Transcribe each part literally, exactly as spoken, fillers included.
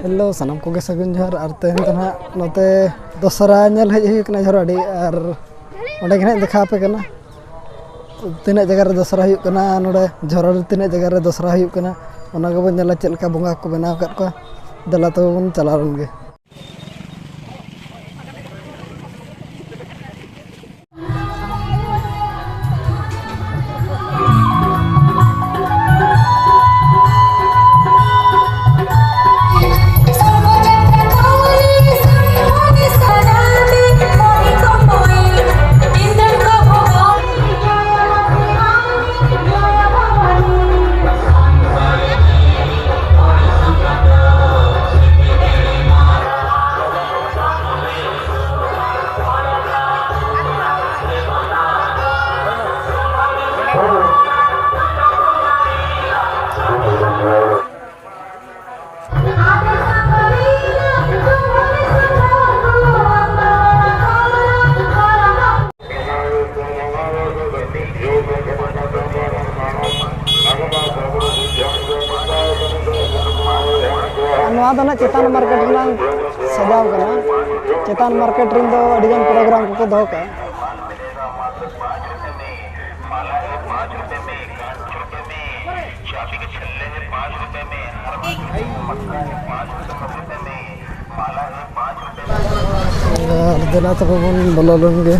Hello, ᱥᱟᱱᱟᱢ ᱠᱚᱜᱮ ᱥᱟᱹᱜᱩᱱ ᱡᱚᱦᱟᱨ᱾ ᱟᱨ ᱛᱮᱦᱮᱧ ᱫᱚ ᱱᱟᱦᱟᱜ ᱱᱚᱛᱮ ᱫᱚᱥᱦᱨᱟ ᱧᱮᱞ ᱦᱮᱡ ᱦᱩᱭ ᱠᱟᱱᱟ ᱡᱷᱚᱨᱟᱰᱤ, ᱟᱨ ᱚᱸᱰᱮ ᱜᱮ ᱱᱟᱦᱟᱜ ᱫᱮᱠᱷᱟᱣ ᱟᱯᱮ ᱠᱟᱱᱟ ᱛᱤᱱᱟᱹᱜ ᱡᱟᱭᱜᱟ ᱨᱮ ᱫᱚᱥᱦᱨᱟ ᱦᱩᱭᱩᱜ ᱠᱟᱱᱟ, ᱱᱚᱰᱮ ᱡᱷᱚᱨᱟᱰᱤ ᱛᱤᱱᱟᱹᱜ ᱡᱟᱭᱜᱟ ᱨᱮ ᱫᱚᱥᱦᱨᱟ ᱦᱩᱭᱩᱜ ᱠᱟᱱᱟ, ᱚᱱᱟ ᱜᱮᱵᱚᱱ ᱧᱮᱞᱟ ᱪᱮᱫ ᱞᱮᱠᱟ ᱵᱚᱸᱜᱟ ᱠᱚ ᱵᱮᱱᱟᱣ ᱟᱠᱟᱫ ᱠᱚᱣᱟ᱾ ᱫᱮᱞᱟ ᱛᱚᱵᱮ ᱵᱚᱱ ᱪᱟᱞᱟᱣ ᱞᱮᱱ ᱜᱮ᱾ ᱟᱨ ᱱᱚᱣᱟ ᱫᱚ ᱱᱟᱜ ᱪᱮᱛᱟᱱ ᱢᱟᱨᱠᱮᱴ ᱨᱮᱱᱟᱜ ᱥᱟᱡᱟᱣ ᱠᱟᱱᱟ᱾ ᱪᱮᱛᱟᱱ ᱢᱟᱨᱠᱮᱴ ᱨᱮᱱ ᱫᱚ ᱟᱹᱰᱤᱜᱟᱱ ᱯᱨᱳᱜᱨᱟᱢ ᱠᱚᱠᱚ ᱫᱚᱦᱚ ᱠᱟᱜᱼᱟ᱾ ᱟᱨ ᱫᱮᱞᱟ ᱛᱚᱵᱮ ᱵᱚᱱ ᱵᱚᱞᱚ ᱞᱮᱱ ᱜᱮ᱾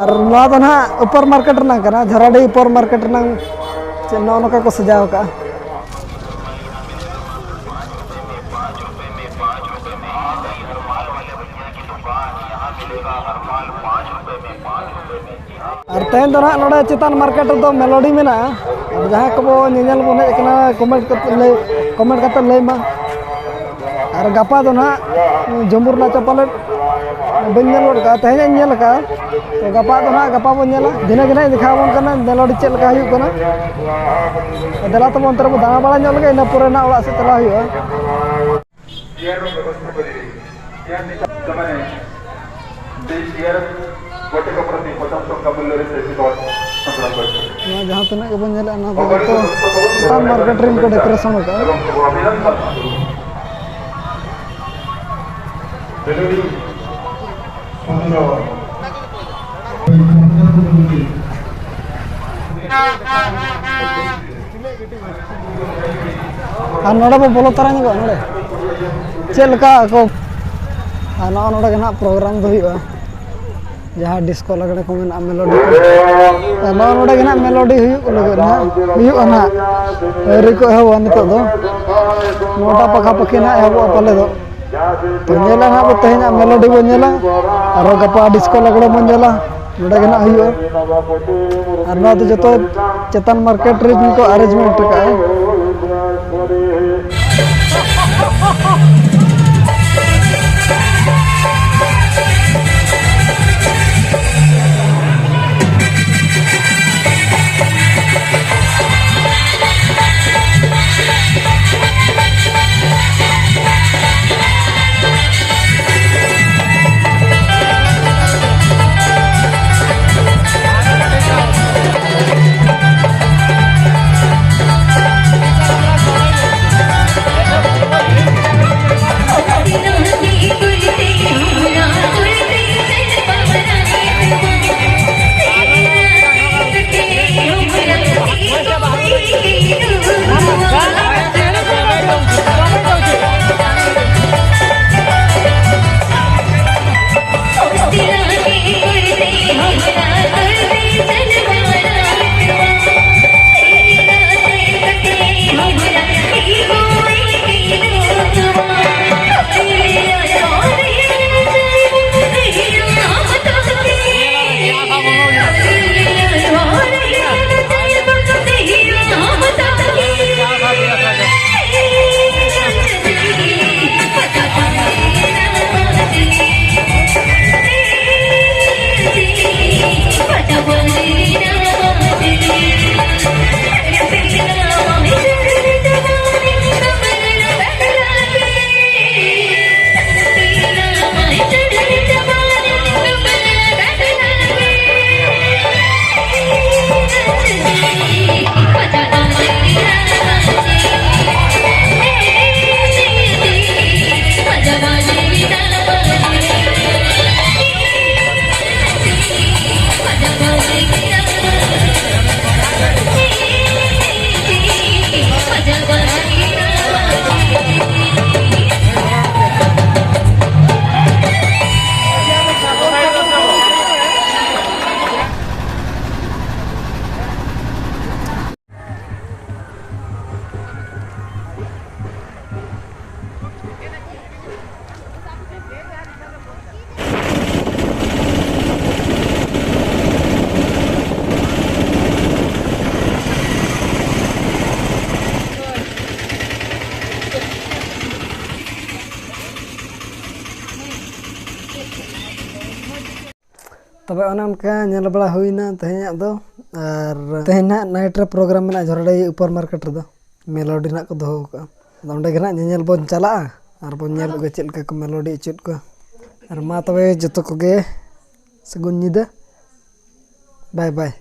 ᱟᱨ ᱱᱚᱣᱟ ᱫᱚ ᱱᱟᱦᱟᱜ ᱩᱯᱚᱨ ᱢᱟᱨᱠᱮᱴ ᱨᱮᱱᱟᱜ ᱠᱟᱱᱟ, ᱡᱷᱟᱨᱟᱰᱤ ᱩᱯᱚᱨ ᱢᱟᱨᱠᱮᱴ ᱨᱮᱱᱟᱜ᱾ ᱪᱮᱫ ᱱᱚᱜᱼᱚ ᱱᱚᱝᱠᱟ ᱠᱚ ᱥᱟᱡᱟᱣ ᱟᱠᱟᱫᱼᱟ᱾ ᱟᱨ ᱛᱮᱦᱮᱧ ᱫᱚ ᱱᱟᱦᱟᱜ ᱱᱚᱰᱮ ᱪᱮᱛᱟᱱ ᱢᱟᱨᱠᱮᱴ ᱨᱮᱫᱚ ᱢᱮᱞᱳᱰᱤ ᱢᱮᱱᱟᱜᱼᱟ᱾ ᱟᱨ ᱡᱟᱦᱟᱸᱭ ᱠᱚᱵᱚ ᱧᱮᱧᱮᱞ ᱵᱚᱱ ᱦᱮᱡ ᱟᱠᱟᱱᱟ, ᱠᱚᱢᱮᱱᱴ ᱠᱟᱛᱮ ᱞᱟᱹᱭ, ᱠᱚᱢᱮᱱᱴ ᱠᱟᱛᱮ ᱞᱟᱹᱭ ᱢᱟ᱾ ᱟᱨ ᱜᱟᱯᱟ ᱫᱚ ᱱᱟᱦᱟᱜ ᱡᱚᱢᱵᱩᱨ ᱱᱟᱪᱟ ᱯᱟᱞᱮᱫ ᱵᱟᱹᱧ ᱧᱮᱞ ᱜᱚᱫ ᱠᱟᱜᱼᱟ, ᱛᱮᱦᱮᱧ ᱤᱧ ᱧᱮᱞ ᱟᱠᱟᱫᱼᱟ᱾ ᱛᱚ ᱜᱟᱯᱟ ᱫᱚ ᱱᱟᱦᱟᱜ, ᱜᱟᱯᱟ ᱵᱚᱱ ᱧᱮᱞᱟ, ᱫᱷᱤᱱᱟᱹᱝ ᱜᱮ ᱱᱟᱦᱟᱜ ᱤᱧ ᱫᱮᱠᱷᱟᱣ ᱟᱵᱚᱱ ᱠᱟᱱᱟ ᱢᱮᱞᱳᱰᱤ ᱪᱮᱫ ᱞᱮᱠᱟ ᱦᱩᱭᱩᱜ ᱠᱟᱱᱟ᱾ ᱫᱮᱞᱟ ᱛᱚᱵᱮ ᱚᱱᱛᱮ ᱨᱮᱵᱚ ᱫᱟᱬᱟ ᱵᱟᱲᱟ ᱧᱚᱜ ᱞᱮᱜᱮ, ᱤᱱᱟᱹ ᱯᱚᱨᱮ ᱱᱟᱦᱟᱜ ᱚᱲᱟᱜ ᱥᱮᱫ ᱪᱟᱞᱟᱣ ᱦᱩᱭᱩᱜᱼᱟ᱾ ନୂଆ ଯାହା ᱛᱤᱱᱟᱹᱜ ᱜᱮᱵᱚᱱ ᱧᱮᱞᱮᱫᱼᱟ, ᱱᱚᱣᱟ ᱫᱚ ᱡᱚᱛᱚ ᱪᱮᱛᱟᱱ ᱢᱟᱨᱠᱮᱴ ᱨᱮᱱ ᱠᱚ ᱰᱮᱠᱳᱨᱮᱥᱚᱱ ᱟᱠᱟᱫᱼᱟ᱾ ᱟᱨ ᱱᱚᱰᱮ ᱵᱚ ᱵᱚᱞᱚ ᱛᱚᱨᱟ ᱧᱚᱜᱚᱜᱼᱟ, ᱱᱚᱰᱮ ᱪᱮᱫ ᱞᱮᱠᱟ ᱠᱚ, ᱟᱨ ᱱᱚᱜᱼᱚ ᱱᱚᱰᱮ ᱜᱮ ᱱᱟᱦᱟᱜ ᱯᱨᱳᱜᱨᱟᱢ ᱫᱚ ᱦᱩᱭᱩᱜᱼᱟ, ᱡᱟᱦᱟᱸ ᱰᱤᱥᱠᱳ ᱞᱟᱜᱽᱲᱮ ᱠᱚ ᱢᱮᱱᱟᱜᱼᱟ, ᱢᱮᱞᱳᱰᱤ ᱠᱚ᱾ ᱟᱨ ᱱᱚᱜᱼᱚ ᱱᱚᱰᱮ ᱜᱮ ᱱᱟᱦᱟᱜ ᱢᱮᱞᱳᱰᱤ ᱦᱩᱭᱩᱜ ᱞᱟᱹᱜᱤᱫ ᱱᱟᱦᱟᱜ, ᱦᱩᱭᱩᱜᱼᱟ ᱱᱟᱦᱟᱜ᱾ ᱟᱹᱣᱨᱤ ᱠᱚ ᱮᱦᱚᱵᱟ ᱱᱤᱛᱚᱜ ᱫᱚ, ᱱᱚᱴᱟ ᱯᱟᱠᱷᱟ ᱯᱟᱠᱷᱤ ᱱᱟᱦᱟᱜ ᱮᱦᱚᱵᱚᱜᱼᱟ ᱯᱟᱞᱮ ᱫᱚ᱾ ᱛᱚ ᱧᱮᱞᱟ ᱱᱟᱦᱟᱜ ᱵᱚ, ᱛᱮᱦᱮᱧᱟᱜ ᱢᱮᱞᱳᱰᱤ ᱵᱚ ᱧᱮᱞᱟ, ᱟᱨᱦᱚᱸ ᱜᱟᱯᱟ ᱰᱤᱥᱠᱳ ᱞᱟᱜᱽᱲᱮ ᱵᱚᱱ ᱧᱮᱞᱟ᱾ ᱱᱚᱰᱮ ᱜᱮ ᱱᱟᱦᱟᱜ ᱦᱩᱭᱩᱜᱼᱟ᱾ ᱟᱨ ᱱᱚᱣᱟ ᱫᱚ ᱡᱚᱛᱚ ᱪᱮᱛᱟᱱ ᱢᱟᱨᱠᱮᱴ ᱨᱮ ᱠᱚ ᱟᱨᱮᱧᱡᱽᱢᱮᱱᱴ ᱟᱠᱟᱫᱼᱟ᱾ ᱛᱚᱵᱮ ᱚᱱᱮ ᱚᱱᱠᱟ ᱧᱮᱞ ᱵᱟᱲᱟ ᱦᱩᱭᱱᱟ ᱛᱮᱦᱮᱧᱟᱜ ᱫᱚ᱾ ᱟᱨ ᱛᱮᱦᱮᱧ ᱱᱟᱦᱟᱜ ᱱᱟᱭᱤᱴ ᱨᱮ ᱯᱨᱳᱜᱨᱟᱢ ᱢᱮᱱᱟᱜᱼᱟ ᱡᱷᱚᱨᱟᱰᱟᱹᱭ ᱩᱯᱚᱨ ᱢᱟᱨᱠᱮᱴ ᱨᱮᱫᱚ, ᱢᱮᱞᱳᱰᱤ ᱱᱟᱦᱟᱜ ᱠᱚ ᱫᱚᱦᱚ ᱟᱠᱟᱫᱼᱟ᱾ ᱟᱫᱚ ᱚᱸᱰᱮ ᱜᱮ ᱱᱟᱦᱟᱜ ᱧᱮᱧᱮᱞ ᱵᱚᱱ ᱪᱟᱞᱟᱜᱼᱟ ᱟᱨ ᱵᱚᱱ ᱧᱮᱞ ᱟᱹᱜᱩᱭᱟ ᱪᱮᱫ ᱞᱮᱠᱟ ᱠᱚ ᱢᱮᱞᱳᱰᱤ ᱦᱚᱪᱚᱭᱮᱫ ᱠᱚᱣᱟ᱾ ᱟᱨ ᱢᱟ ᱛᱚᱵᱮ ᱡᱚᱛᱚ ᱠᱚᱜᱮ ᱥᱟᱹᱜᱩᱱ ᱧᱤᱫᱟᱹ, ᱵᱟᱭ ᱵᱟᱭ᱾